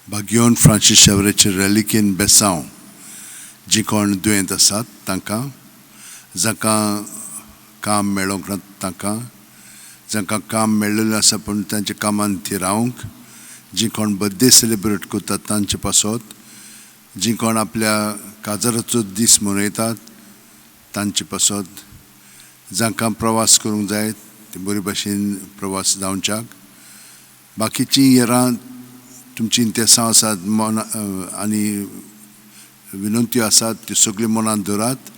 भाग्योन Francis शेवरेचे रेलिकेन बेसांव जीं कोण दुयेंत आसात तांकां, जांकां काम मेळोंक ना तांकां, जांकां काम मेळिल्लें आसा पूण तांच्या कामान थिरावंक, जीं कोण बर्थडे सेलिब्रेट करतात तांचे पासत, जीं कोण आपल्या काजाराचो दीस मनयतात तांचे पासत, जांकां प्रवास करूंक जाय ते बरे भाशेन प्रवास जावच्याक, बाकीचीं हेरां तुमचीं इंतेसांव आसात मन आनी विनंत्यो आसात त्यो सगल्यो मनांत धरात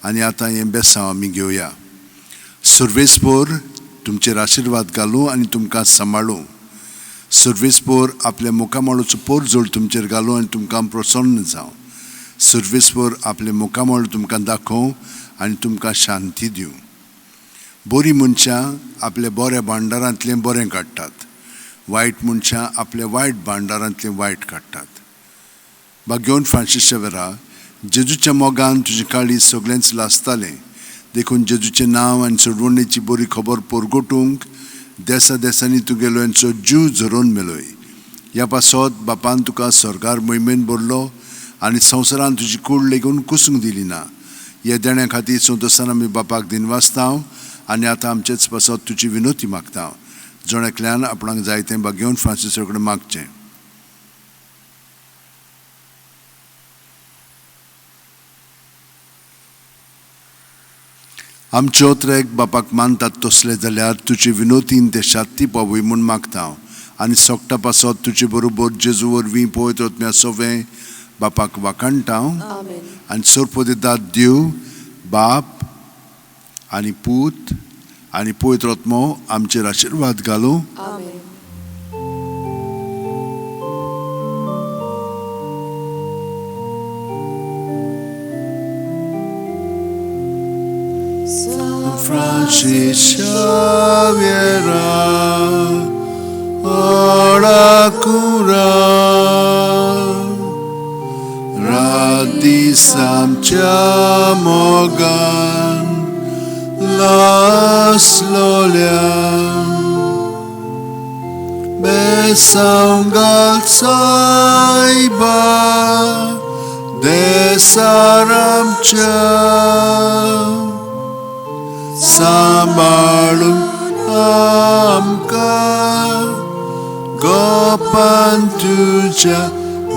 आनी आतां हें बेसांव आमी घेवया. सर्वेस्पोर तुमचेर आशिर्वाद घालूं आनी तुमकां सांबाळूं. सर्वेस्पोर आपल्या मुखामळाचो पोरजोळ तुमचेर घालूं आनी तुमकां प्रसन्न जावं. सर्वेस्पोर आपले मुखामळ तुमकां दाखोवं आनी तुमकां शांती दिवं. बरीं मनशां आपल्या बऱ्या भांडारांतलें बरें काडटात, वायट मनशां आपल्या वायट भांडारांतलें वायट काडटात. भाग्योन फ्रांसीस शेवेरा, जेजूच्या मोगान तुजें काळीज सगळेंच लासतालें, देखून जेजूचें नांव आनी सोडवणेची बरी खबर परगटूंक देसा देसांनी तुगेल्यांचो जीव झरोवन मेलोय. ह्या पासत बापान तुका स्वर्गार मोहिमेन भरलो आनी संवसारान तुजी कूड लेगून कुसूंक दिली ना. ह्या देण्या खातीर संतोसान आमी बापाक दिनवासता आनी आतां आमचेच पासत तुजी विनोती मागता. जण एकल्यान आपणाक जाय तें भाग्योन फ्रांसीसा कडेन मागचें. आमच्यो त्रेक बापाक मानतात तसले जाल्यार तुजे विनोतीन ते शांती पावय म्हूण मागता आनी सोगटा पासत तुजे बरोबर जेजू वरवीं पवित्र आत्म्या सोवें बापाक वाखाणटा आनी सरपदेदाद देव बाप आनी पूत आनी पवित्र आत्मो आमचेर आशिर्वाद घालूं. Francis Xaviera, ora cura, radisam chamogan, las lolian, besangal saiba, desaramcha. सांबाळून आमकां गोपान तुज्या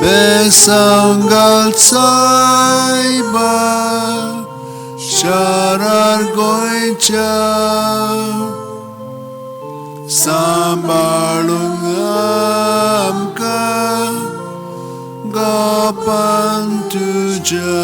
बेसांगाल सायबा शारार गोंयच्या सांबाळून आमकां गोपान तुज्या.